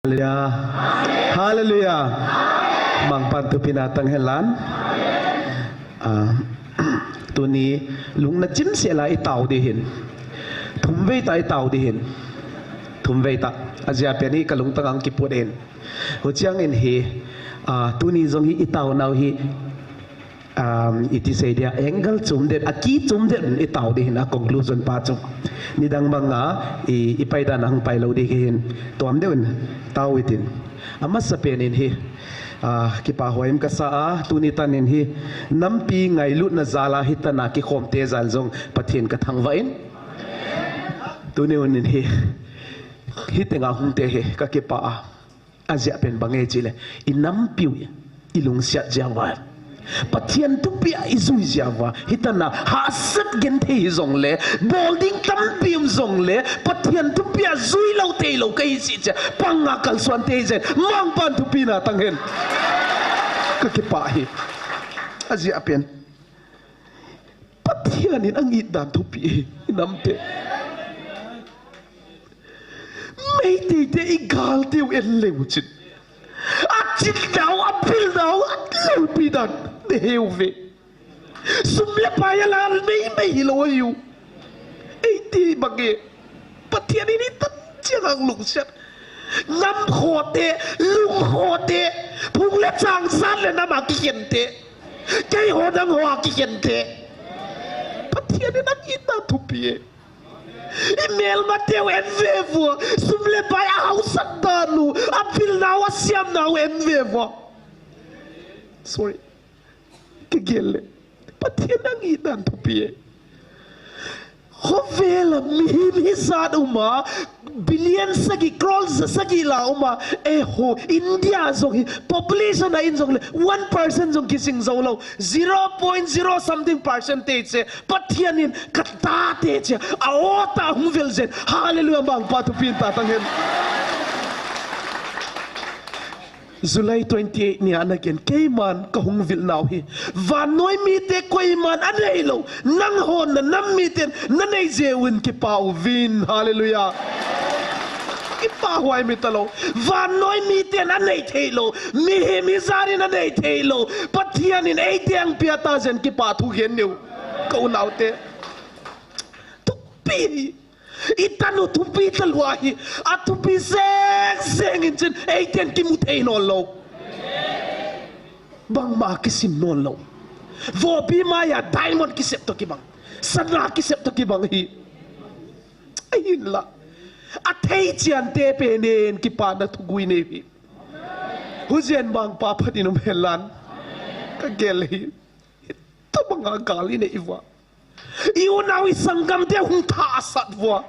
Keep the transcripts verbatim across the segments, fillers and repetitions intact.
Hallelujah. Hallelujah. Mangpan thupina tang hen lang. Ah, tuni lungna chimsel a i tao ding ahin. Thumvei tah i tao ding ahin. Thumvei tah. Ajeh pen hi ka lungtang a kiput in. Huchiang in hi, ah, tuni jong hi i tao nau hi, um, iti sei dia, angle chom det, aki chom det i tao ding ahin, a conclusion pa chu. Nidang banga i, i pai dan a hung pai lou ding ahin, tuam deuh in tao hitin. Amasapen in hi, ah, kipah huai ka sa a, tuni tan in hi, nampi ngailutna jal a hitan a kikhom te jal jong Pathen ka thangvah in. Tuni hun in hi, hiteng a hung te hi, ka kipah a. Ajeh pen bang e chile, i nampiu i lungsiat jeh uva. Pathen thupia i jui jeh uva. Hitan a hahsat genthei hi jongle, bol ding tampi um jongle, Pathen thupia jui lou tei lou ka hi jeh chun, panga kalsuan te hi jeh, Mangpan thupina tang hen. Ka kipah hi. Ajeh pen Pathen in angit dan thupi hi, i nam te. Meitei te i gal teu en leu chun. A chil nau, a pil nau, a loupi dan. Na he uve. Sum le pai a lal mei mei hilou ahiu. Eiti bang e. Pathen in hitan chiang a lungsiat. Nam khote, lung khote. Phung le chang san le nam a kikhen te. Keiho nangho a kikhen te. Pathen in angit dan thupi e. I melma teu en ve vo. Sum le pai a hausat dan u, a pil nau, a siam nau en ve vo. Sorry. Ka gel le. Pathen in angit dan thupi e. Khovel a mihem hijat um a, billion sagi, crore sagi la um a, eiho, India jong hi, population a in jongle, one percent jong kising jou lou, zero point zero something percentage che, Pathen in ka tate che, a o tah a hung vil jeng, hallelujah, Mangpa thupina tang hen. July twenty-eight ni a ana gen, keiman ka hung vil nau hi. Vannoi mite koiman anei lou, nangho na nam miten na nei jeh uvin kipah uvin. Hallelujah. Kipah huai mi talou. Vannoi miten anei thei lou. Mihem hijat in anei thei lou. Pathen in eite angpia ta jeh in kipah thu gen nau. Ka unaute. Thupi. I tanu thupi talou ahi, a thupi jeng jeng in chin, eiten kimu thei nawn lou. Bangma kisim nawn lou. Vopi maiya diamond kisep toh kibang. Sana kisep toh kibang hi. Ahinla. A thei chian te penin kipana thugui nei hi. Hujen Mangpa phat in um hen lang. Ka gel hi. Tabanga gal i nei uva. I unau i sanggam te hung thasat uva.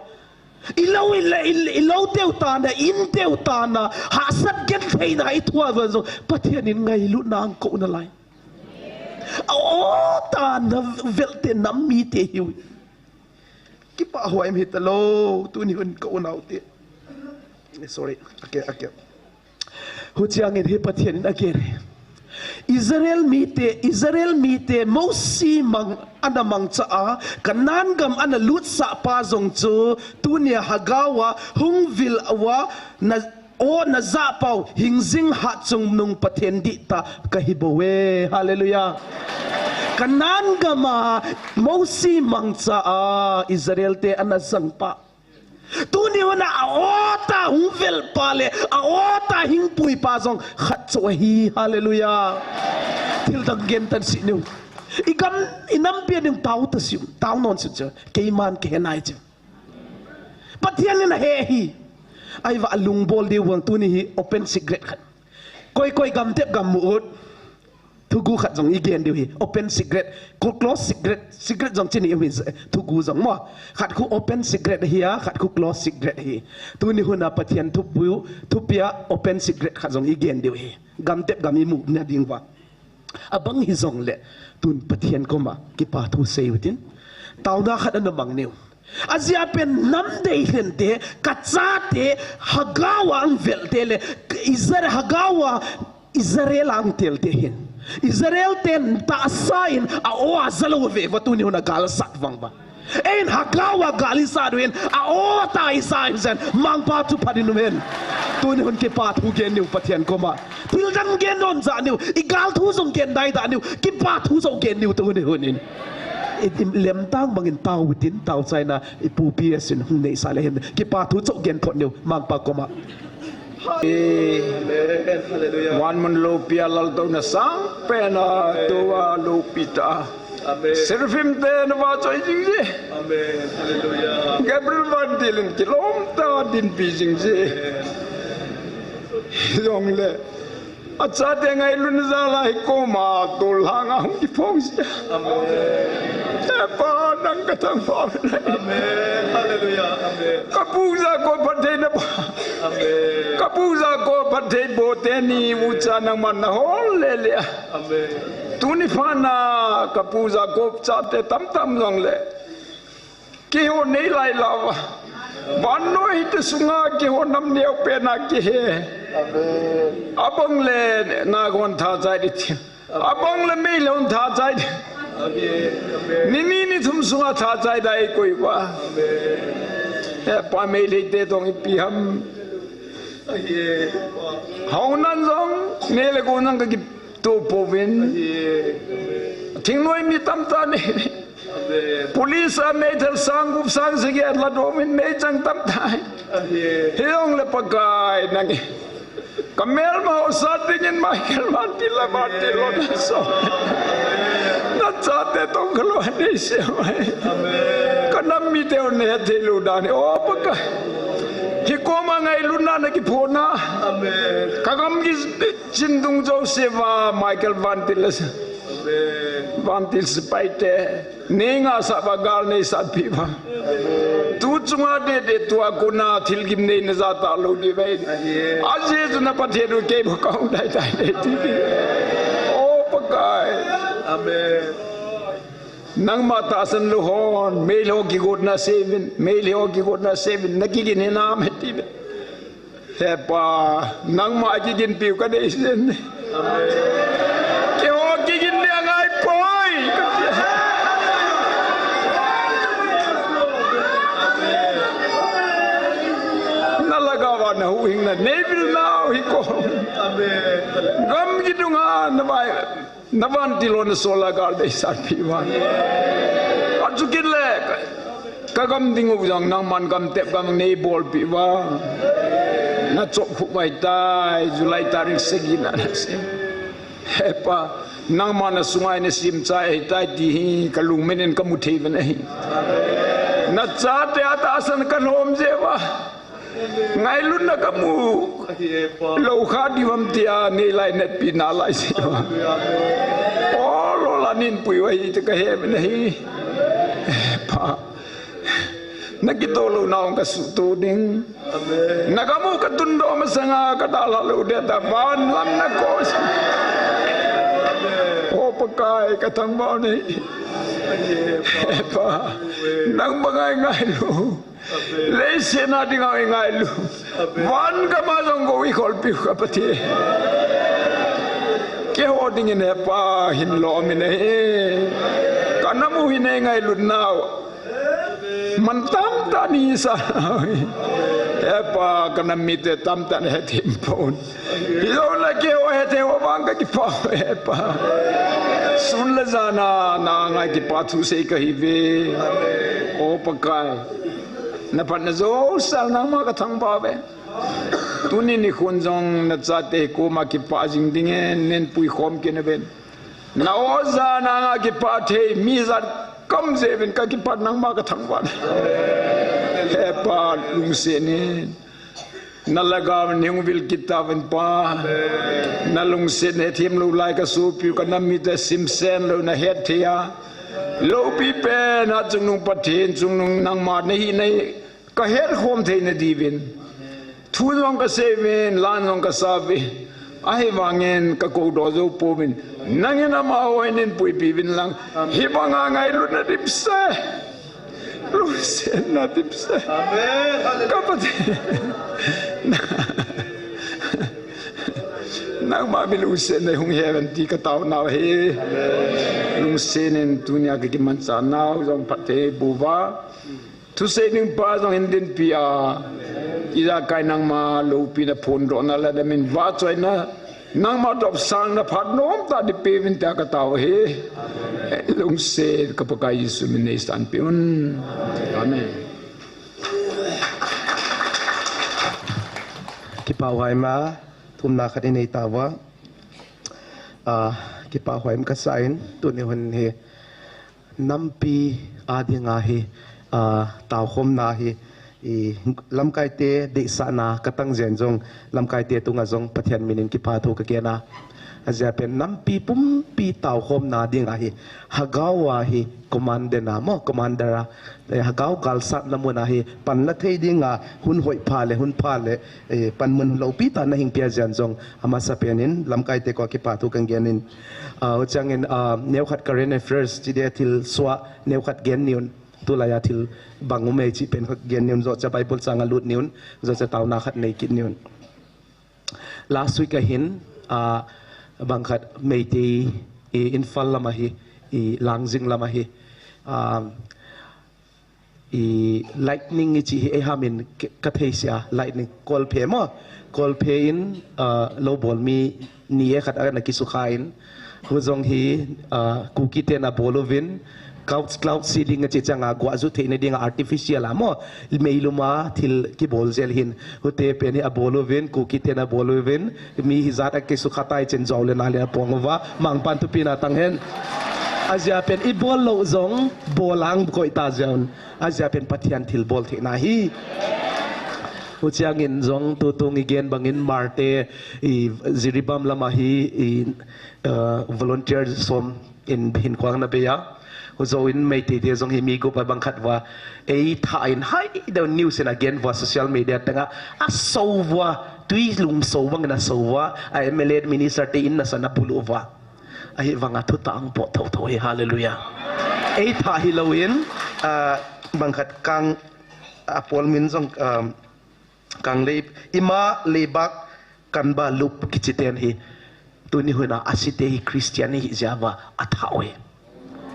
I lou i le, i, i lou teu tana, in teu tana, hahsat gentheina i thuah uva jong, Pathen in ngailutna angkou nalai. A o tana velte nam mite hiu. Kipah huai mi talou, tuni hun ka unaute. Sorry, okay, okay. Huchiangin hi Pathen in agen. Israel mite, Israel mite, Mosi mang, ana mangcha a, Canaan gam ana lutsah pa jong chu, tunia Hagau a, hung vil uva, na, o na jah pau, hingjing hatchungnung Pathen dihtah kahi bou e. Hallelujah. Canaan gam a, Mosi mangcha a, Israel te ana jang pa. Tuni huna a o tah hung vil pa le, a o tah hing pui pa jong khat chu ahi, hallelujah. Thil dang gen tan si niu. I gam, i nampi a ding tao ta siu, tao nawn siu chu. Keiman ka he nai chu. Pathen in ahe hi. Ahivang a lungbol diu vang tuni hi open secret khat. Koi koi gam tep gam mu ut. Thugu khat jong i gen diu hi. Open secret. Khu close secret. Secret jong chini hi thugu jong mo. Khat khu open secret hi a, khat khu close secret hi. Tuni huna Pathen thupu, thupia open secret khat jong i gen diu hi. Gam tep gam i mu na ding uva. Abang hi jongle. Tun Pathen koma. Kipa thu sei utin. Taona khat ana mang niu. Ajeh pen nam deilhen te, ka chate, Hagau a ang vel te le, Israel Hagau a, Israel ang tel te hin. Israel ten tahsa in a o a jalou ve uva tuni huna gal sat vang uva. Eiin hak lou a gal isat uvin, a-o tah isat uvin, Mangpa chu phat in um hen. Tuni hun kipa thu gen uvin Pathen koma. Thil dang gen nom jat uvin, igal thu jong gen dai jat uvin, kipa thu jong gen uvin tuni hun in. I, i lemtang bangin tao utin, tao chaina, ipu P S in hung neisah le hen. Kipa thu jong gen phot uvin, Mangpa koma. Amen. Hallelujah. Van mun loupia laltouna sangpen a, amen, tua loupi tah a. Amen. Seraphim te navahchoi jing je. Amen. Hallelujah. Gabriel vantil in kilom tah a dinpi jing je. Amen. Hijongle, achate ngailutna jal a hi koma tolhang a hung kiphong jia. Amen. He Pa, nang kathangvah uve. Amen. Hallelujah. Amen. Kapu Jacob phatthei nabol. Amen. Kapu Jacob phatthei bol teni, amen, ucha nangman nahol lele a. Amen. Tuni phat na kapu Jacob chate tamtah um jongle, kihou nei lai lou va. Vannoi hiti sunga kihou nam neo pen a kihe. Amen. Abang le nagaon tha chai ding thim. Abang le meilhei hon tha chai ding. Amen. Amen. Ni ni ni thum sunga tha chai ding eikoi uva. Amen. He Pa, meilhei te toh ipi ham. Amen. Hou nan jong, nei le gou nan ka kitoh pouvin. Amen. Thingnoi mi tamtah nei. Amen. Police a meithal sang gup sang sagi a la domin meichang tamtah. Amen. Hijongle Pakai nang in. Ka melma ho sat dingin Michael vantil a vantil lona so. Nachate toh kalo nei se mai. Amen. Ka nam mite hon nei thei lou dan hi. O Pakai. Hi koma ngailutna na kiphona. Amen. Ka gam kichin dung jouse uva Michael vantil a sa. Amen. Vantil sepai te. Nei ngahsah uva gal nei satpeh uva. Tu chunga dede tua kona thil gimneina jat talou ding uve. Ajeh chu na Pathen u kei bou kahung dai dai nei ti. O Pakai. Amen. Nangma tahsan lou hon, meilhei ho kigotna seuvin, meilhei ho kigotna seuvin, na kigin hinam e ti uve. He Pa, nangma kiginpiu kadeisah e. Amen. Keiho kigin ding angai poi. Na lhagao a na huhhingna neivil nau hi ko. Amen. Gam kidunga navai. Na vantil hon na sol a gal deisah peh uva. Achu kit le ka, ka gam ding u jong nangman gam tep gam neibolpeh uva. Na chop khup uva ahitai, July tarik sagi na na sei. He Pa, nangma na sunga na simchai ahitai ti hi ka lungmen in ka mu thei uve ahi. Na chate a tahsan ka lhom jeh uva. Ngailutna ka mu. Lou kha diu ham tia nei lainatpi nalai jeh uva. O, lou la nin pui uva hi te ka he uve ahi. Pa. Na kitoh louna hung ka suhtoh ding. Na gam u ka tundoh masanga ka dalha lou ding ta van lam na ko. O Pakai ka thangvah uve ahi. Pa. Nang banga i ngailu. Leiset a dinga i ngailu. Van gam a jong gou i kholpiu ka Pathen. Keiho dingin He Pa hin lom in ahi. Ka nam u hi nei ngailutnau. Man tamtah nei sa. He Pa, ka nam mite tamtah na hethem pon. Hijongle keiho hethem ho vang ka kipah e Pa. Sun le jan a na anga kipa thu sei kahi uve. O Pakai. Na phatna jousea nangma ka thangvah uve. Tuni nikhon jong na chate koma kipah jing dingin nei puikhom kit nauve. Na o jan a anga kipah thei mi jat kam jeh uvin ka kipah nangma ka thangvah e. He Pa lungset in. Na lhagao in hung vil kit tauvin Pa. Na lungset in hethem lou lai ka sopiu ka nam mite simsen lou na hetthei a. Loupi pen a chungnung Pathen chungnung nangma na hina hi ka hetkhom theina diuvin. Thu jong ka sei uvin, lan jong ka sa uve. Ahivangin ka koudoh jou pouvin. Nangin amaho hin puipi uvin lang. Hibanga ngailutna dimset. Lungsetna dimset. Amen. Hallelujah. Ka Pathen. Nangma mi lungsetna hung hen ti ka taonau ahi. Lungset in tunia ka kimanchahnau jong phatthei bou uva, thusei ding pa jong hin dinpi a, ijakai nangma loupina phondohna le na min vahchoina, nangma dopsangna phat nomtah ding peuvin tia ka tao ahi. Lungset ka Pakai Jesu min in neisanpeh un. Amen. Kipah uva ima, thumna khat inei tauva. Ah, kipah uva ima kasa in, tuni hun hi nampi a dinga hi, ah, taokhomna hi, i, lamkaite deisahna ka tang jeng jong, lamkaite tunga jong Pathen min in kipathu ka gen a. Ajeh pen nampi pumpi taokhomna dinga hi, Hagao a hi commandant a mo, commander a, eh, Hagao galsatna mun a hi panla thei dinga hun hoipha le, hun pha le, eh, panmun loupi tah na hin pia jeng jong, amasapen in lamkaite ko kipathu ka gen in. Ah, huchang in, ah, neokhat current affairs chi dia thil sua neokhat gen niun. Tulai a thil bang um e chi pen khat gen niun, joh cha Bible chang a lut niun, joh cha taona khat nei kit niun. Last week a hin, ah, bang khat Meitei, i, Imphal lam a hi, i, Langjing lam a hi, ah, i, lightning i chi hi ei ham in ka, ka thei sia, lightning kolphe mo, kolphe in, ah, lou bol mi ni e khat ana kisukha in, hu jong hi, ah, Kuki ten abol uvin, cloud, cloud seeding a chi chang a, guah ju theina dinga artificial a mo, meilum a thil kibol jel hin, hute pen hi abol uvin, Kuki ten abol uvin, mi hijat a kisukha tai chen jou le na le apong uva, Mangpan thupina tang hen. Ajeh pen i bol lou jong, bol ang koi ta jeng. Ajeh pen Pathen thil bol theina hi. Huchang in jong tutung i gen bang in Marte, i Jiribam lam a hi, i, uh, volunteer som in hin khuang na bei a. Hu jou in Meitei te jong hi mi gup a bang khat uva, ei thah in hai deu news in a gen uva social media teng a, a sou uva, tui lum sou bang in a sou uva, a M L A minister te in na sa na bulu uva. Ahivang a thutah ang pot thotho hi, hallelujah. Ei thah hilou in, ah, bang khat kang, a pol min jong, um, Kanglei, Ima Leibak Kanbalup kichi ten hi, tuni hun a asei te hi Christian hi jeh uva athah uve.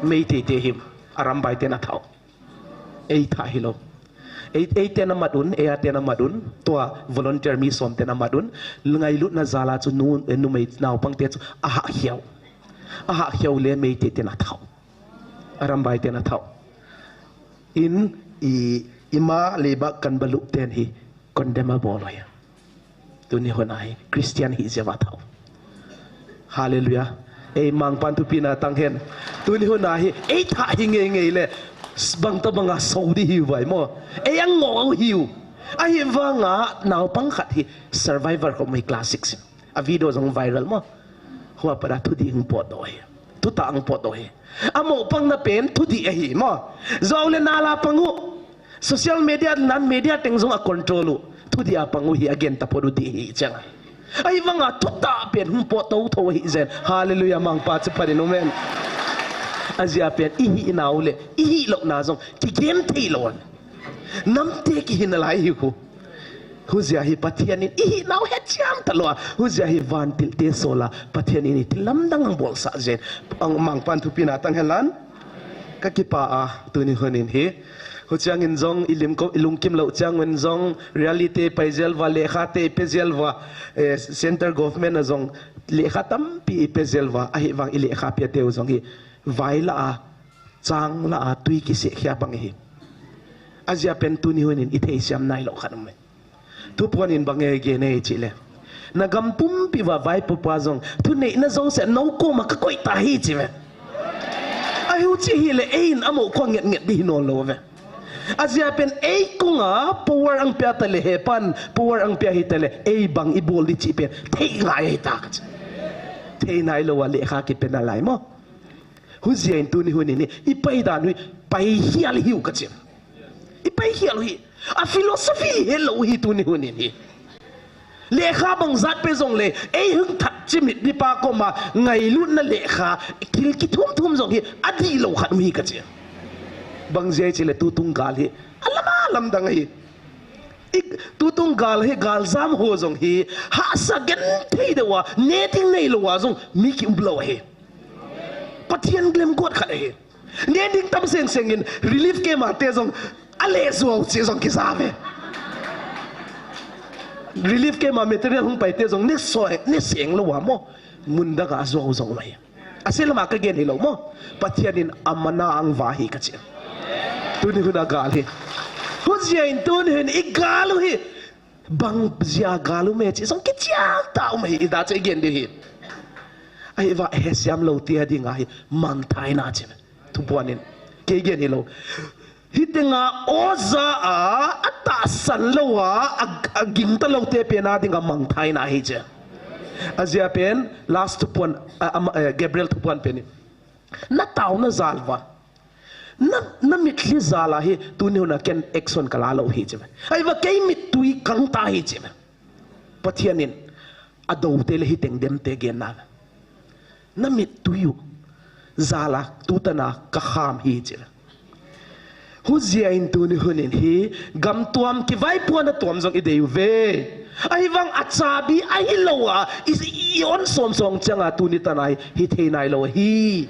Meitei te hi, Arambai ten athah u. Ei thah hilou. Ei, ei ten amat un, ei a ten amat un, tua volunteer mi som ten amat un, ngailutna jal a chu nu, eh, numei naopang te chu ahah kheu. Ahah kheu le Meitei ten athah u. Arambai ten athah u. In, i, Ima Leibak Kanbalup ten hi condemn abol uve. Tuni hun a hi Christian hi jeh uva athah u. Hallelujah. Ei Mangpan thupina tang hen. Tuni hun a hi ei thah hi ngei ngei le, bang ta bang a sou di hiu vai mo. Ei ang ngo hiu. Ahivang a naopang khat hi survivor ko mai classics. A video jong viral mo. Hua pat a thudih ang potdoh hi. Thutah ang potdoh hi. Amopang na pen thudih ahi mo. Jou le nal a pang u. Social media, nan media teng jong a control u. Thudih a pang u hi, a gen ta pot u dih hi chang. Ahivang a thutah pen hung potdoh tho hi jeng. Hallelujah, Mangpa chu phat in um hen. Ajeh pen i hihnau le i hilouna jong kigen thei lou. Namte kihin alai hi khu. Hujeh a hi Pathen in i hihnau hechian talou a. Hujeh a hi vantil te sol a Pathen in i thil lamdang ang bolsah jeng. Ang Mangpan thupina tang hen lang. Ka kipah a, tuni hun in hi. Huchang in jong i lim ko, i lungkim lou chang un jong reality pai jel uva, lekha te i pe jel uva, eh, central government a jong lekha tampi i pe jel uva, ahivang i lekha pe teu jong hi vai la a, chang la a, tui kiseh khia bang hi. Ajeh pen tuni hun in i theisiam nailou khat um e. Thuphon in bang e gen e chih le, na gam pumpi uva vaipo pa jong thuneina jouse nou koma ka koi ta hi chi uve. Ahi u chi hi le, ei in amo kho nget nget di hi nom lou uve. Ajeh pen ei kong a power ang pia ta le, he pan power ang pia hi ta le, ei bang i bol di chi pen thei ngai ahi ta ka chi. Thei nailou a lekha kipe nalai mo. Hujeh in tuni hun in hi, i pai dan u hi, pai hial hiu ka chi. I pai hial u hi. A philosophy helou hi tuni hun in hi. Lekha bang jat pe jong le, ei hung that chimit di pa koma ngailutna lekha, thil kithum thum jong hi, adihlou khat um hi ka chi. Bang jeh chi le tutung gal hi, a lam a lamdang ahi. I, tutung gal hi, galjam ho jong hi, hahsa genthei deuva, ne ding neilou a jong mi kium lou ahi. Pathen lemgot khat ahi. Ne ding tam seng seng in relief camp a te jong, ale jou cheh jong kija ve. Relief camp a material hung pai te jong, ne soi, ne seng lou a mo. Mun dang a jou jong mai. Ase lama ka gen hilou mo. Pathen in amana angva hi kachi. Tuni hun a gal hi. Hujia in tuni hun i gal u hi. Bang jia gal u me chi jong kichia ta um hi, i da chu i gen diu hi. Ahivang hesiam lou te a ding ahi, mangthai na chi. Thupuan in. Kei gen hilou. Hitenga oja a, atahsan lou a, a, agingta lou te pen a dinga mangthai na hi chi. Ajia pen, last thupuan, a, a, eh, Gabriel thupuan pen in. Na taona jal uva. Na, na mitlhi jal a hi, tuni hun a ken action ka la lou hi chi. Ahivang kei mittui kang ta hi chi. Pathen in, adou te le hiteng dem te gen na. Na mittui u jal a, tutan a ka kham hi chi. Hujia in tuni hun in hi, gam tuam kivaipuana tuam jong i dei uve. Ahivang achabi ahilou a, i, i on som som chang a tuni tan a hi, hithei nailou hi.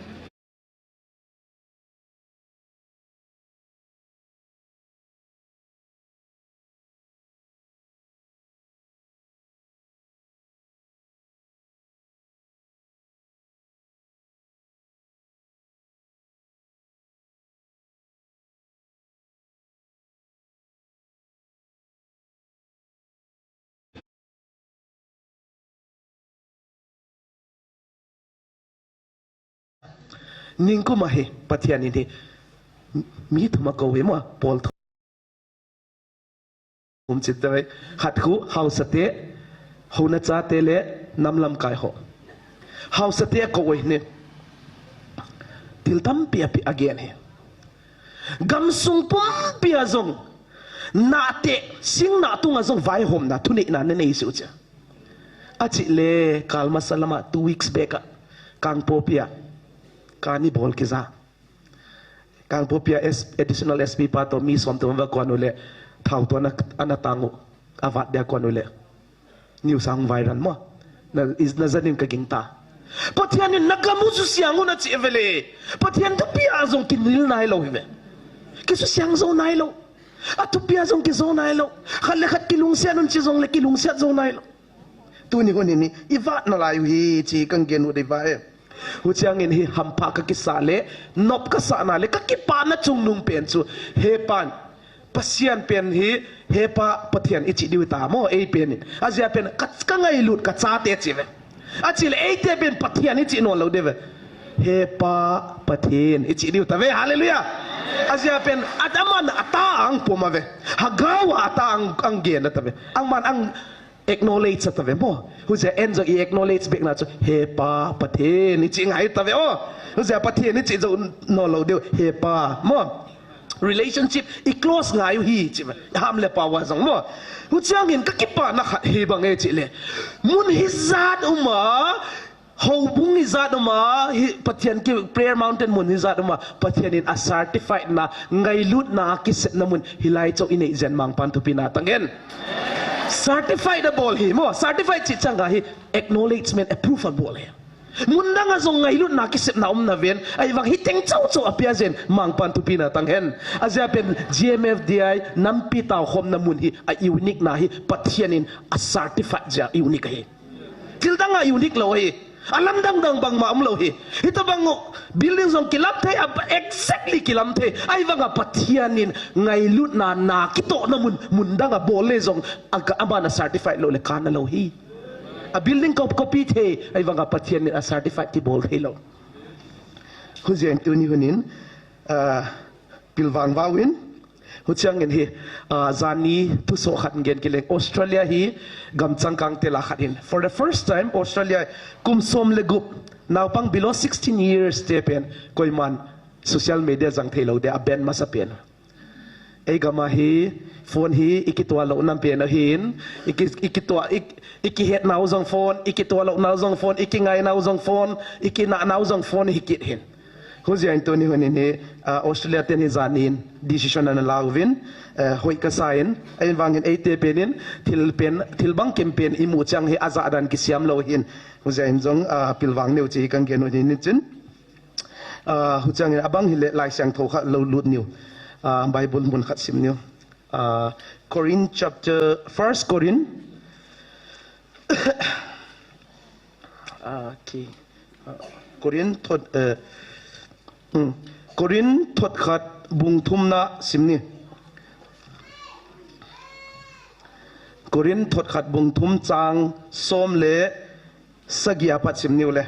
Ningkum a hi, Pathen in hi, mi thum akou hi mo, Paul thum. Um chit te, khat khu, haosa te, houna cha te le, nam lamkai ho. Haosa te akou hi ni. Thil tampi api agen hi. Gamsung pumpi a jong, nate, sing na tunga jong vaihomna, thuneina nanei sih u chi. Achi le, kalmasa lama, two weeks back a, Kangpokpi a, kani bol kija. Kangpokpi a S-, additional S P pa toh mi som toh va kon u le, thao toh ana, ana tang u, avat dia kon u le. News a hung viral mo. Na, is, na janin ka gingta. Pathen in na gam u susiang un achi vele. Pathen thupi a jong kinil nailou hi ve. Kisusiang jou nailou. Athupi a jong kijou nailou. Khat le khat kilungset un chi jong le kilungset jou nailou. Tuni hun hi ni, i vat nalai u hi chi kan gen u dei va e. Huchiang in hi hampha ka kisa le, nop ka sa na le, ka kipana chungnung pen chu, he pan, Pasian pen hi, he pa Pathen i chi diu ta mo, ei pen in. Ajia pen, ka, ka ngailut ka chate chi ve. Achi le, eite pen Pathen i chi non lou de ve. He pa Pathen i chi diu ta ve, hallelujah. Ajia pen, at aman ata ang pom a ve. Hagao a ata ang, ang gen ta ve. Ang man ang acknowledge ta ve mo. Hujia en jong i acknowledge bek na chu, he pa Pathen i chi ngai ta ve o. Hujia Pathen i chi jou non lou diu, he pa mo. Relationship i close ngai u hi chi ve. Ham le pa uva jong mo. Huchiang in ka kipana khat hi bang e chi le. Mun hijat um a, houbung hijat um a, hi Pathen ki Prayer Mountain mun hijat um a, Pathen in a certified na, ngailutna kisepna mun, hilai chou i nei jeh in Mangpan thupina tang hen. Certified a bol hi mo, certified chi chang a hi, acknowledgement, approve a bol hi. Mun dang a jong ngailutna kisepna um na ven, ahivang hiteng chou chou apia jeh in Mangpan thupina tang hen. Ajia pen G M F D I nampi taokhomna mun hi a unique na hi Pathen in a certified jeh a unique ahi. Thil dang a unique lou hi. Alamdang dang bangma um lou hi. Hitabang building jong kilam thei, a exactly kilam thei. Ahivang a Pathen in ngailutna na kitohna mun, mun dang a bol le jong a, aman a certified lou le kana lou hi. A building cop-, copy thei, ahivang a Pathen in a certified kibol thei lou. Hujeng tuni hun in, ah, pilvang vau in, huchiang in hi, ah, jani thusoh khat gen kileng Australia hi gam changkang te lah khat in. For the first time, Australia kum som le gup, naupang below sixteen years te pen, koiman social media jang thei lou dia, a ban masa pen. Ei gam a hi, phone hi, i kituah lou nam pen ahin, i ki, i kituah, i, i kihet nau jong phone, i kituah lou nau jong phone, i kingai nau jong phone, i kinah nau jong phone hi kit hin. Hujeh in tuni hun in hi, ah, Australia ten hi janin decision ana lauvin, eh, hoi kasa in, ahivangin eite pen in, thil pen, thil bangkim pen imu chang hi ajah dan kisiam lou hin. Hujeh in jong, ah, pilvang neo chu hi kangeh u hin chin. Ah, huchang in abang hile Laisiangthou khat lou lut neo. Ah, Bible mun khat sim neo. Ah, Corinth chapter, First Corinth. Ah, okay. Ah, Corinth thot, eh, hmm. Corinth thot khat bung thum na sim ni. Corinth thot khat bung thum chang som le sagi apat sim niu le.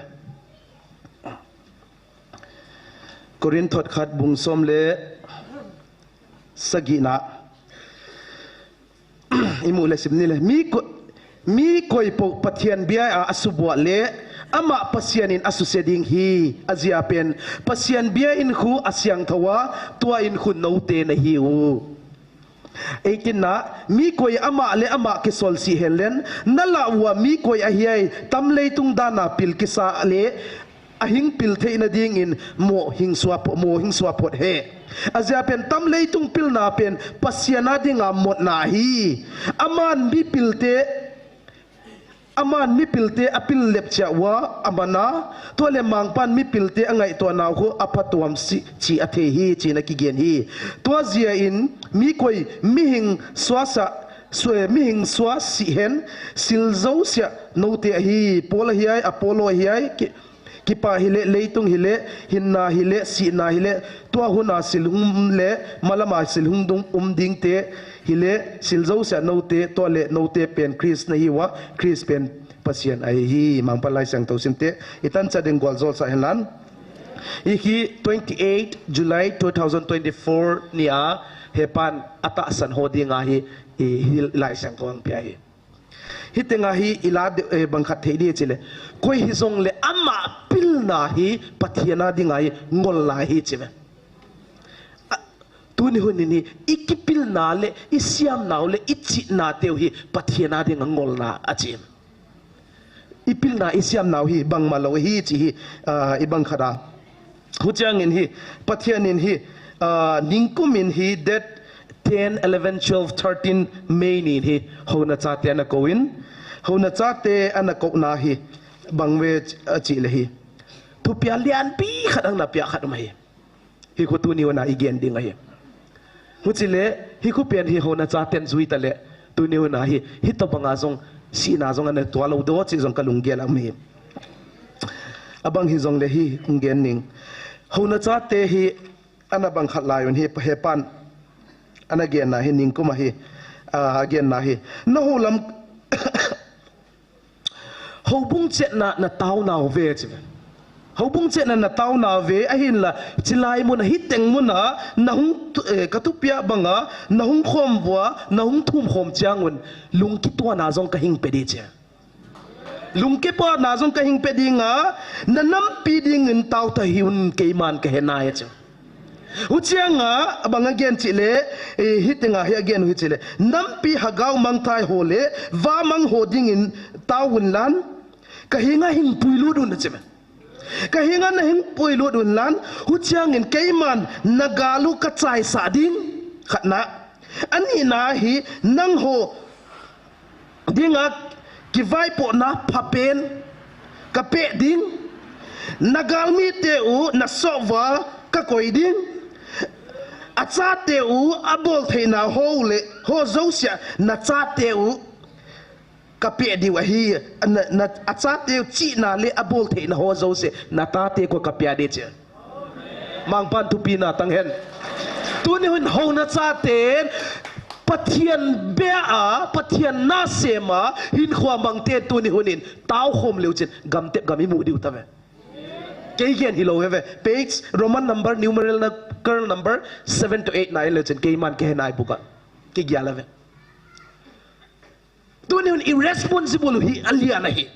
Corinth thot khat bung som le sagi na. Imu le sim ni le. Mi ko-, mi koipo Pathian bia a asubuah le, ama Pasian in asuse ding hi, ajia pen Pasian bia in khu asiangthou a, tua in khu noute nahiu. Eighteen na, mi koi ama le ama kisol sih henlen, nalah ua mi koi ahiai, tam leitung dan a pil kisa le, ahing pil theina dingin mo hing sua pho-, mo hing sua phot hen. Ajia pen tam leitung pilna pen Pasian a dinga motna ahi. Aman mi pilte, aman mi pilte apil lep chia ua aman a, tua le Mangpan mi pilte angaihtuah nau khu aphatuam sih, chi athei hi, chi na kigen hi. Tua jia in mi koi mihing suasa, sue mihing suasi hen, sil josia noute ahi, Paul ahiai, Apollo ahiai, ki-, Kipa hile, leitung hile, hinna hile, sihna hile, tua huna sil hung le, malama sil hung dung um dingte hile, sil josia noute, tua le noute pen Christ nahiuva, Christ pen Pasian ahi hi, Mangpan Laisiangthou simte, itan cha ding gual jol sa henlan. Ikhi twenty-eight July two thousand twenty-four nia, hepan atahsan ho dinga hi, i, hi Laisiangthou hung pia hi. Hitenga hi ila de, eh, bang khat thei di chile. Koi hijongle ama pilna hi Pathian a dinga hi ngolna hi chive. A, tuni hun in hi, i kipilna le, i siamnau le, i chihnateu hi Pathian a dinga ngolna achi. I pilna i siamnau hi bangma lou hi chi hi, ah, i bang khat a. Huchiang in hi, Pathian in hi, ah, ningkum in hi date ten, eleven, twelve, thirteen May ni in hi, houna chate ana kou in, houna chate ana kouna hi, bang ve ch-, achi le hi. Thupia lianpi khat ang na pia khat um hi. Hi khu tuni huna i gen ding ahi. Huchile, hi khu pen hi houna chaten jui ta le, tuni huna hi, hitobanga jong, sihna jong ana tua lou do, chi jong ka lunggel a um hi. Abang hijongle hi, hung gen ning. Houna chate hi, ana bang khat lai un hi, hepan, ana genna hi, ningkum a hi, a, genna hi. Na hou lam, Houbung chetna na taonau ve chive. Houbung chetna na taonau ve, ahinla, chilai muna, hiteng muna, na hung tu-, eh, ka thupia banga, na hung khom vua, na hung thum khom chiang un, lungkituana jong ka hing pe di chi. Lungkituana jong ka hing pe dinga, na nampi dingin tao ta hi un keiman ka he nai chi. Huchianga, abang a gen chile, eh, hitenga hi a gen u hi chile. Nampi hagao mangthai ho le, va mang ho dingin tao un lan, ka hinga hing puilut un chi. Ka hinga na hing puilut un lan, huchiangin keiman na gal u ka chaisa ding, khatna. Anina hi nangho dinga kivaipohna phapen ka pe ding. Na galmite u na sohva ka koi ding. A chate u a boltheina ho le ho josia na chate u ka pe diu ahi. Na, na, a chate u chihna le a boltheina ho josia na tate ko ka pe di chi. Mangpan thupina tang hen. Tuni hun houna chaten Pathian bia a, Pathian na sema, hinkhoa mangte tuni hunin, tao khom leu chin, gam tep gam i mu diu ta ve. Kei gen hi lou he ve. Page, Roman number, numerical number, seven to eight na leu chin, keiman ke he nai buka. Kei gia la ve. Tuni hun i responsible hi a lian ahi.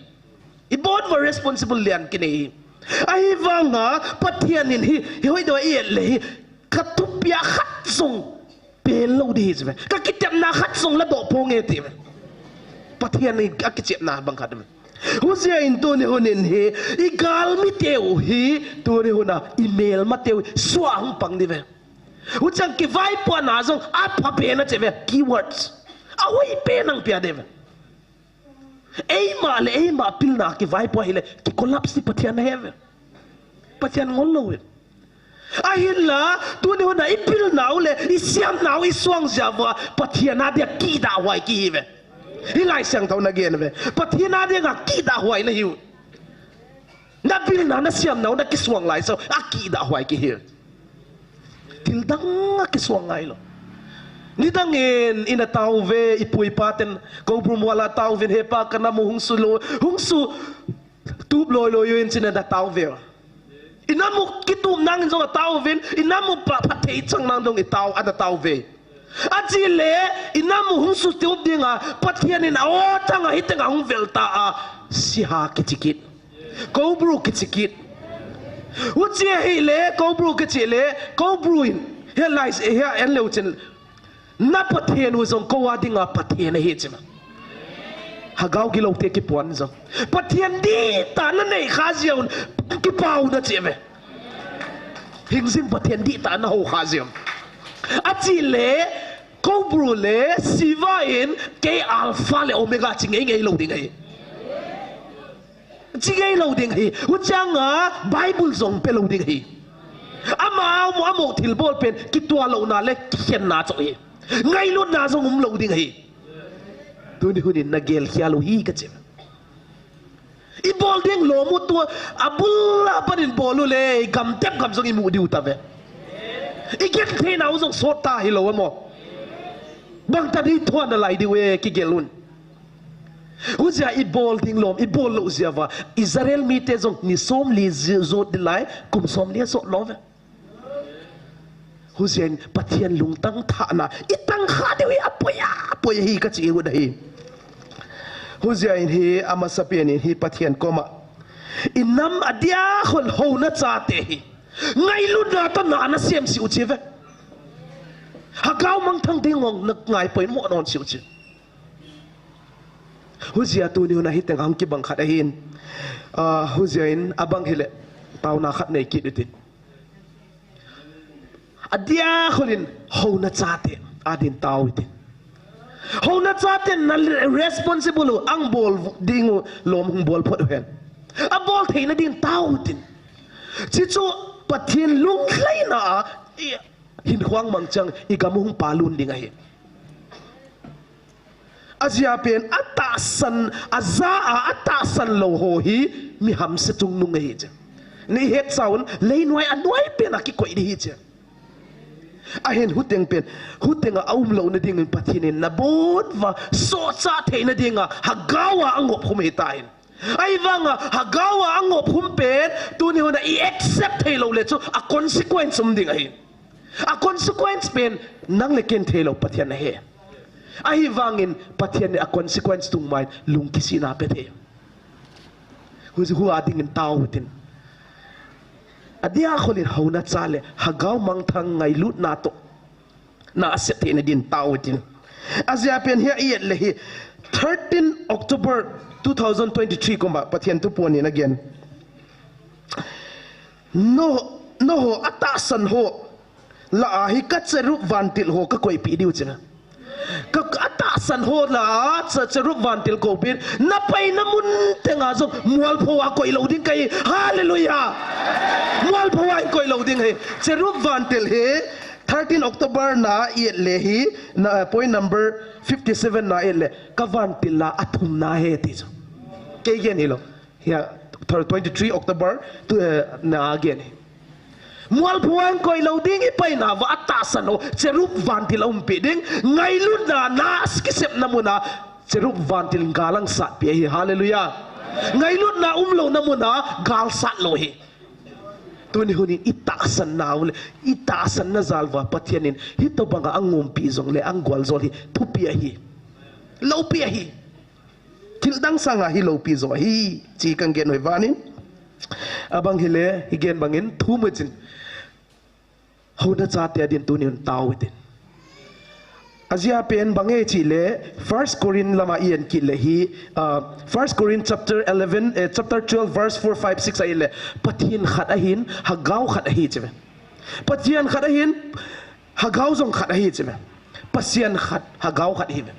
I bon va responsible lian kinei hi. Ahivanga Pathian in hi, hi hoi do i et le hi, ka thupia khat jong pel lou di hi chive. Ka kitepna khat jong la doh ponge ti ve. Pathian in a kitepna bang khat ve. Hujia in tuni hun in hi, i galmi teu hi, tuni hun a, i melma teu hi, suah hung pang diu ve. Huchang kivaipohna jong, aphapen a che ve, keywords. Ahoipen ang pia diu ve. Eima le, eima pilna kivaipoh hile, ki collapse ti Pathian ahe ve. Pathian ngol lou ve. Ahinla, tuni hun a i pilnau le, i siamnau, i suang jia uva, Pathian a dia kidah huai kihi ve. Hilai siangthou na gen ve. Pathian a dia nga kidah huai na hiu. Na pilna, na siamnau, na kisuang lai so, a kidah huai kihi. Thil dang a kisuang ngai lou. Nidang in, ina tao ve, i pu i pa ten, Koubru mual a tao vin, he pa ka namu hung su lou, hung su, tup loi loi in china na tao ve. I namu kitup nang in jong a tao vin, i namu pa, pha thei chang nang jong i tao, ana tao ve. Achi le, i namu hung su tup ding a, Pathian in a o chang a hiteng a hung vel ta a, siha kichi kit. Koubru kichi kit. Huchi ahile, Koubru kichi le, Koubru in, he lai, he en leu chin, na Pathian u jong kou a dinga Pathian ahi chima. Hagao gilou te kipuan jong. Pathian dihtah na nei kha jia un kipau na chi ve. Hingjing Pathian dihtah na hou kha jia un. Achi le, Koubru le, Shiva in, kei Alpha le Omega chi ngei ngei lou ding ahi. Chi ngei lou ding ahi. Huchang a Bible jong pe lou ding ahi. Ama, amo, amo thilbol pen, kitualouna le, kikhenna chu ahi. Ngailutna jong um lou ding ahi. Tuni hun in na gel khia lou hi ka chi. I bol ding lom u tua, a bul a pan in bol u le, gam tep gam jong i mu diu ta ve. I gen theinau jong sot ta hilou amo. Bang ta di thuan na lai diu e, kigel un. Hujia i bol ding lom, i bol lou jia uva. Israel mite jong ni som li ji-, jot di lai, kum som li a jot lou ve. Hujia in Pathian lungtang thahna, i tang kha diu hi apoi a, apoi hi ka chi u da hi. Hujia in hi, amasa pen in hi Pathian koma. I nam a dia khol houna chate hi. Ngailutna toh na na sem si u chi ve. Hagao mangthang ding ong na ngai poi mo non si u chi. Hujia tuni hun a hiteng hung kibang khat ahin. Ah, hujia in abang hile. Tauna khat nei kit u tin. A dia khol in houna chate. A din tao u tin. Houna chate na responsible u ang bol ding u lom hung bol phot u hen. A bol theina din tao u tin. Chi chu Pathian lunglhaina a, i, hin khuang mang chang i gam hung palun ding ahi. Ajia pen a tahsan, a ja a, a tahsan lou ho hi mi hamse chungnung ahi che. Ni het saun, leinuai a nuai pen a kikoi di hi che. Ahin huteng pen, huteng a um lou na ding in Pathian in na bon va, socha thei na ding a, hagao a ngop khum hi ta hin. Ahivanga, hagao a ngop khum pen, tuni hun a i accept thei lou le chu, a consequence um ding ahi. A consequence pen, nang le ken thei lou Pathian ahi. Ahivangin, Pathian in a consequence tung mai, lung kisina pe thei. Hu, hu a ding in tao u tin. A dia khol in houna cha le, hagao mangthang ngailutna toh. Na a sep theina din tao u tin. Ajia pen hi a i et le hi. Thirteen October two thousand twenty-three koma Pathian thu pon in again. No, no ho, a tahsan ho. La a hi ka cherub vantil ho ka koipi diu china. Ka, a tahsan ho la a che-, cherub vantil koipin. Na paina mun teng a jong mualpho a koi lou ding kahi. Hallelujah. Mualpho a koi lou ding hi. Cherub vantil hi. Thirteen October na i et le hi, na, point number fifty-seven na i et le, ka vantil la a thumna hi ti chu. Kei gen hilou. Hi a, thir-, twenty-three October tu, eh, na gen hi. Mualpho a koi lou ding i paina uva a tahsan ho, cherub vantil a umpi ding, ngailutna na kisepna mun a, cherub vantil gal a sat pi hi, hallelujah. Ngailutna um lou na mun a, gal sat lou hi. Tuni hun in i tahsan nau le, i tahsan na jal uva Pathian in, hitobang a ang umpi jong le, ang gual jol hi, thupi ahi. Loupi ahi. Thil dang sang a hi loupi jo ahi, chi kan gen u hi vanin. Abang hile, i gen bangin, thu mu chin. Houna chate a din tuni hun tao u tin. Ajia pen bang e chih le, First Corinth lama i en kit le hi, uh, First Corinth chapter eleven, eh, chapter twelve, verse four, five, six a i le, Pathen khat ahin, Hagao khat ahi chi ve. Pathen khat ahin, Hagao jong khat ahi chi ve. Pathen khat, Hagao khat hi ve.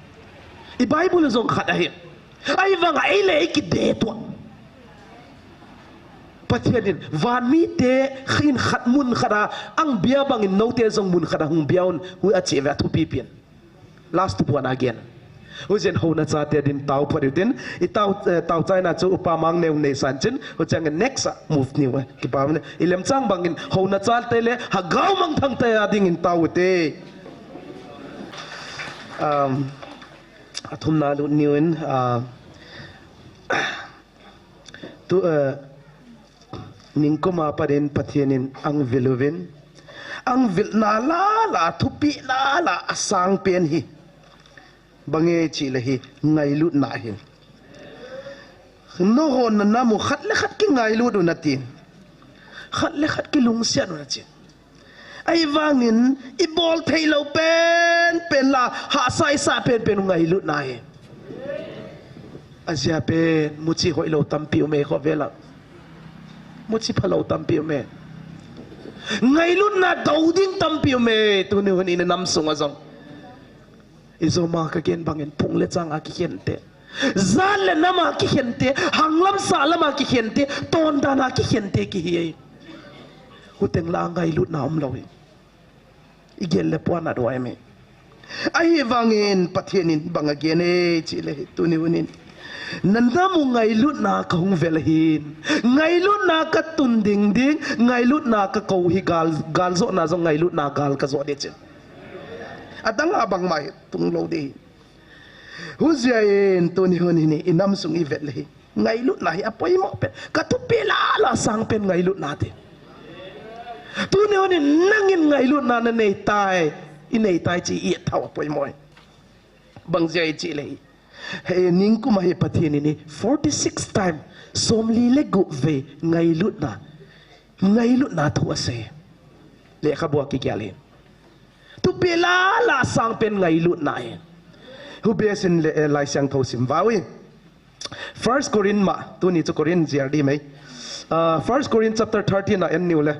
I Bible jong khat ahi. Ahivanga ei le ei kidei tua. Pathen in, van mite khin khat mun khat a, ang bia bangin note jong mun khat a hung bia un, hu a chi ve a thupi pian. Last one again. Huchen houna chate din tao phat u tin, i tao, eh, tao chaina chu upa mang neu nei san chin, huchang next a move niu, eh, kipa ne. I lemchang bangin houna chate le, Hagao mangthang te a dingin tao u te. Um, a thumna lut niu in, uh, tu, uh, ningkuma patin Pathen in ang vil uvin, ang vilna la la, thupi la la, a sang pen hi. Bang e chih le hi, ngailutna hi. Nangho na namu khat le khat kingailut u na tin. Khat le khat kilungsiat u na chin. Ahivangin, i bol thei lou pen, pen la, hahsa i sa pen, pen ngailutna hi. Ajia pen, muchi hoilou tampi um e kho vela. Muchi phalou tampi um e. Ngailutna dou ding tampi um e, tuni hun i nam sunga jong. I joma ka gen bangin phung le chang a kikhen te. Jat le nam a kikhen te, hanglam sahlam a kikhen te, tondan a kikhen te kihi e. Huteng la ngailutna um lou hi. I gen le puan a duai me. Ahivangin Pathen in bang a gen e chih le hi tuni hun in. Na namu ngailutna ka hung vel hin. Ngailutna ka tun ding ding, ngailutna ka kou hi gal, gal jona jong ngailutna gal ka jo de chin. Adang a bangma hi tung lou de hi. Hujia in tuni hun hin i nam sung i vet le hi. Ngailutna hi apoimo pen. Ka thupi la la sang pen ngailutna te. Tuni hun in nangin ngailutna na nei tai. I nei tai chi i thau apoimo e. Bang jia i chih le hi. He ningkuma hi Pathen in hi forty six time. Somli le gup vei ngailutna. Ngailutna thu asei. Lekhabu a kigel in. Thupi la la sang pen ngailutna hi. Hu besin le, eh, Laisiangthou sim vau i. First Corinth ma, tuni chu Corinth jia di mai. Ah, First Corinth chapter thirteen a en niu le.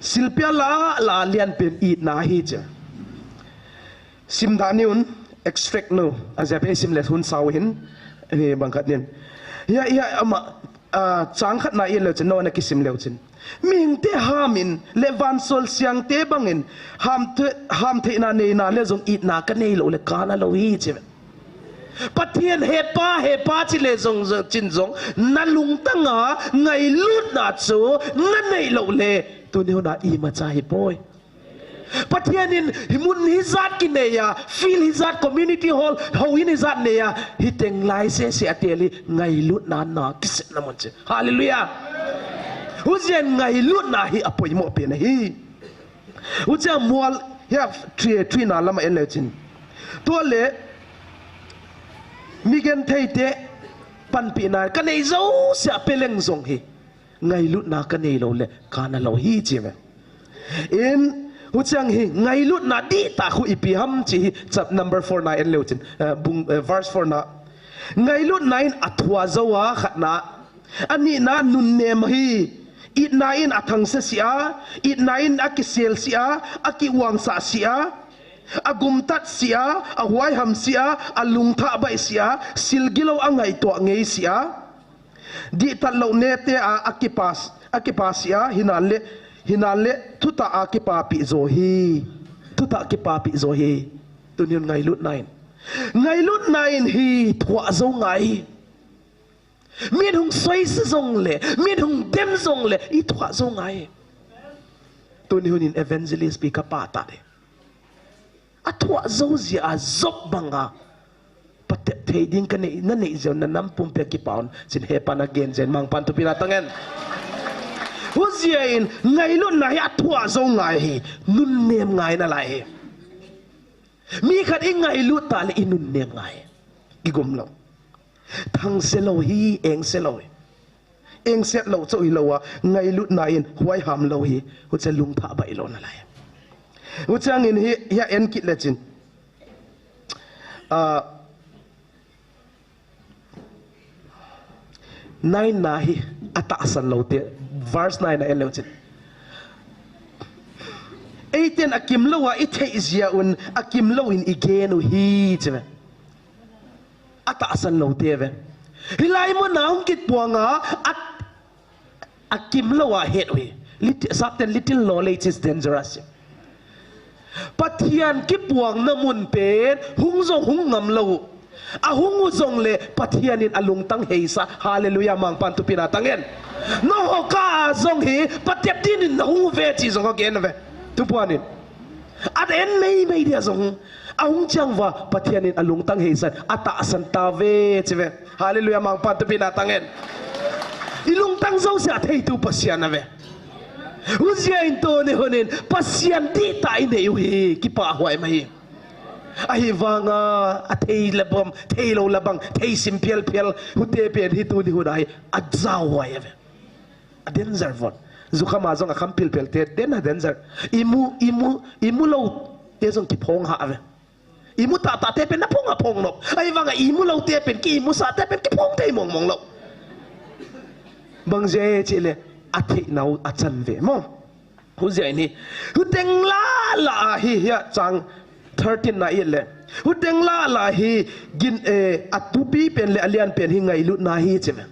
Silpia la la lian pen itna hi che. Sim da niun extract nu, ajia pen sim le hun sau hin, eh, bang khat nin. Hia, hia, ama, ah, chang khat na i leu chin, no na kisim leu chin. Mihingte hamin, le vansol siangte bangin, ham the-, ham theina neina le jong itna ka nei lou le kana lou hi chi ve. Pathen hepa, hepa chi le jong, jong, chin jong, na lungtanga ngailutna chu na nei lou le, tuni hun a imacha hi poi. Pathen in hi mun hijat kinei a, field hijat, community hall, houin hijat nei a, hiteng lai sese a tel hi ngailutna na kisetna mun che. Hallelujah. Hujia in ngailutna hi apoimo pen ahi. Hujia mual hia three, three na lama en leu chin. Tua le mi genthei te panpina ka nei jouse a peleng jong hi. Ngailutna ka nei lou le, kana lou hi chi ve. In, huchang hi, ngailutna dihtah khu ipi ham chi hi, chap number four na en leu chin, eh, bung, eh, verse four na. Ngailutna in athua jou a khatna, anina nunnem hi, itna in athangse sia, itna in akisel sia, akiuangsa sia, agumtat sia, ahuaiham sia, alungthah bai sia, silgilou angaito ngei sia. Dihtat lou nete a, akipas, akipa sia, hinan le, hinan le, thutah a kipapi jo hi. Thutah kipapi jo hi. Tuni hun ngailutna in. Ngailutna in hi thua jou ngai hi. Min hung soise jong le, min hung dem jong le, i thua jou ngai hi. Tuni hun in evangelist pi ka pa ta de. Athua jou jia a jop banga. Patep thei ding ka nei, na nei jeh un na nam pumpi a kipa un, chin hepa na gen jeh in mangpan thupi na tang hen. Hujia in ngailutna hi athua jou ngai hi, nunnem ngai nalai hi. Mi khat i ngailut ta le i nunnem ngai. I gum lou. Thangse lou hi, engse lou hi. Engset lou chauh hilou a, ngailutna in huaiham lou hi, huche lungthah bai lou nalai. Huchang in hi, hia en kit le chin. Ah, nine na hi atahsan lou te, verse nine na en leu chun. Eiten akimlou a ithei jia un akimlou in igen u hi chi ve. Atahsan lou te ve. Hilai mun a hung kipuang a, at, akimlou a het u hi. Lit-, Sapten, little knowledge is dangerous. Pathian kipuangna mun pen hung jong hung ngam lou. Ahung u jongle Pathian in alungtang heisa. Hallelujah, Mangpan thupina tang hen. Naho kah a jong hi patep din in nahung u ve chi jong agen ve. Thupuan in. Aden mei mei dia jong. Ahung chang uva Pathian in alungtang heisan. Atahsan tave chi ve. Hallelujah, Mangpan thupina tang hen. Ilungtang jouse athei tu Pathian ave. Hujia in tuni hun in Pathian dihtah inei u hi, kipah huai mai. Ahivanga, athei le bom, thei lou le bang, thei sim phial phial, hute pen hi tuni hun a hi, ajao huai ave. A danger von. Jukham a jong akham phil phil te, den a danger. Imu, imu, imu lou te jong kiphong ha ave. Imu tahtah te pen naphong aphong lou. Ahivanga imu lou te pen, ki imu sah te pen kiphong thei mong mong lou. Bang jeh chule, athei nau achan ve mo. Hujia in hi. Huteng lah lah a hi, hia chang thirteen na i et le. Huteng lah lah a hi gin, eh, athupi pen le alian pen hi ngailutna hi chi ve.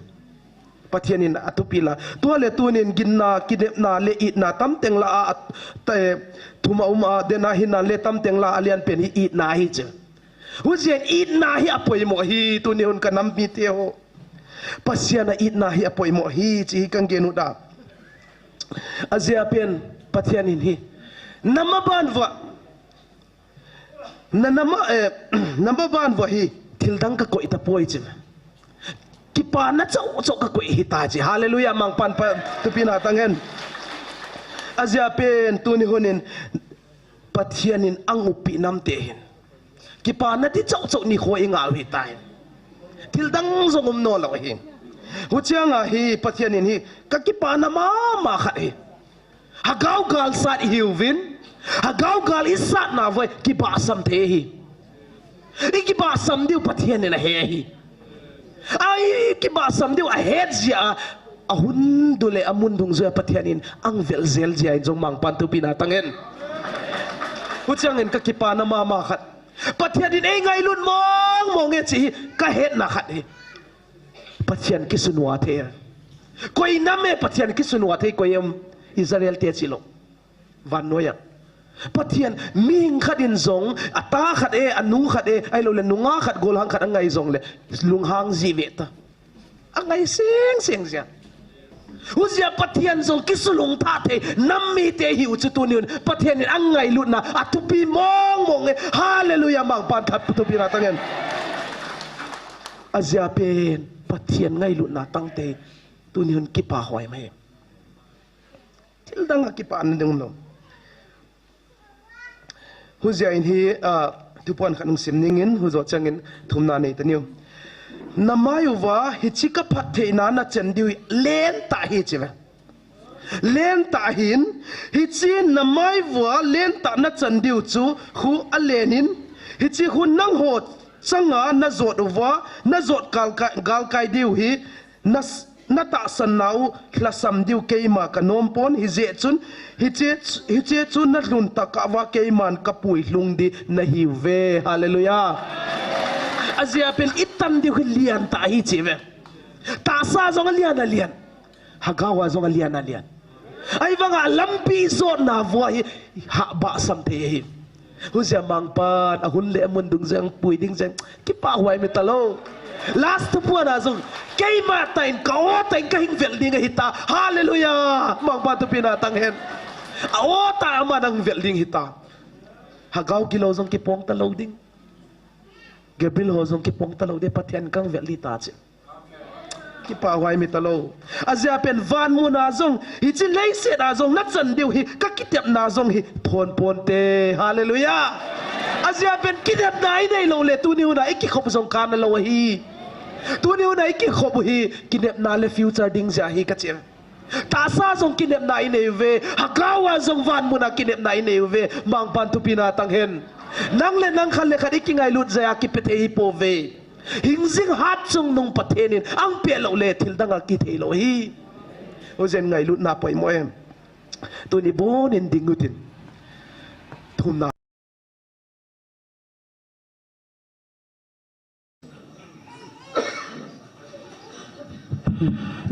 Pathian in athupi la. Tua le tunin ginna, kinepna le itna tamteng lah a, at, eh, thum a um a, den a hinan le tamteng lah a alian pen hi itna hi chi. Hujia in itna hi apoimo hi, tuni hun ka nam mite ho. Pathian a itna hi apoimo hi chi hi kan gen u da. Ajia pen Pathian in hi. Namaban uva. Na, nama, eh, namaban uva hi thil dang ka koi tapoi chi. Kipana chauh chauh ka koi hita chi. Hallelujah, Mangpan pa, thupina tang hen. Ajia pen tuni hun in Pathian in ang upi nam te hin. Kipana ti chauh chauh ni khoi nga u hita hin. Thil dang jong um no lou hin. Huchiang a hi Pathian in hi ka kipana mama khat hi. Hagao gal sat i hiuvin, hagao gal i satna uva kibahsam thei hi. I kibahsam diu Pathian in ahe hi. Ai, kibahsam diu ahet jia, ahun dule amun dungjuia Pathian in ang vel jel jia in jong Mangpan thupina tang hen. Huchiang in ka kipana mama khat. Pathian in ei ngailut mong mong e chi hi ka hetna khat hi. Pathian kisunua thei. Koi nam e Pathian kisunua thei koi em? Israel te chi lou. Vannoi a. Pathian mihing khat in jong, ata khat e, anung khat e, ahilou le nungah khat, golhang khat angai jongle, lunghang ji ve ta. Angai seng seng jia. Hujia Pathian jong kisulung tha thei, nam mite hi u chu tuni hun, Pathian in angailutna, athupi mong mong e, hallelujah, Mangpan thupina tang hen. Ajia pen, Pathian ngailutna tang thei, tuni hun kipah huai mai. Thil dang a kipana ding um lou. Hujia in hi, ah, thupuan khat hung sim ningin, hujo changin thumna nei ta niu. Namai uva, hichi ka phattheina na chan diu hi lentah hi chi ve. Lentah hin, hichi namai uva lentah na chan diu chu khu alen in, hichi khu nangho changa na jot uva, na jot gal kai, gal kai diu hi, na, na tahsan nau lhasam diu keima ka nom pon, hijeh chun, hiche, hiche chu na lhun tah kah uva keiman ka puilhung di na hiuve. Hallelujah. Ajia pen i tan diu hi lian tah hi chi ve. Tahsa jong alian alian. Hagao a jong alian alian. Ahivanga lampi jotna uva hi ha bahsam thei hi. Hujia Mangpan, ahun le amun dung jeng, pui ding jeng, kipah huai mi talou. Last thupuan a jong, keima tah in, ka o tah in ka hing vel ding ahi ta. Hallelujah! Mangpan thupina tang hen. A o tah a ama nang vel ding hi ta. Hagao gilou jong kipong talou ding. Gabriel ho jong kipong talou ding, Pathian kang vel di ta chi. Kipah huai mi talou. Ajia pen van mun a jong, hichi leiset a jong, na chan diu hi, ka kitepna jong hi, thon ponte. Hallelujah. Ajia pen kinepna i nei lou le, tuni hun a i kikhop jong kana lou ahi. Tuni hun a i kikhop u hi, kinepna le future ding jeh hi ka chi. Tahsa jong kinepna inei uve, lhagao a jong van mun a kinepna inei uve, Mangpan thupina tang hen. Nang le nang khat le khat ikingailut jeh a kipe thei hi pouve. Hingjing hat chungnung Pathen in ahung peh lou le thil dang akithei lou hi. Ujeh in ngailutna poimo e. Tuni bon in ding utin. Thumna.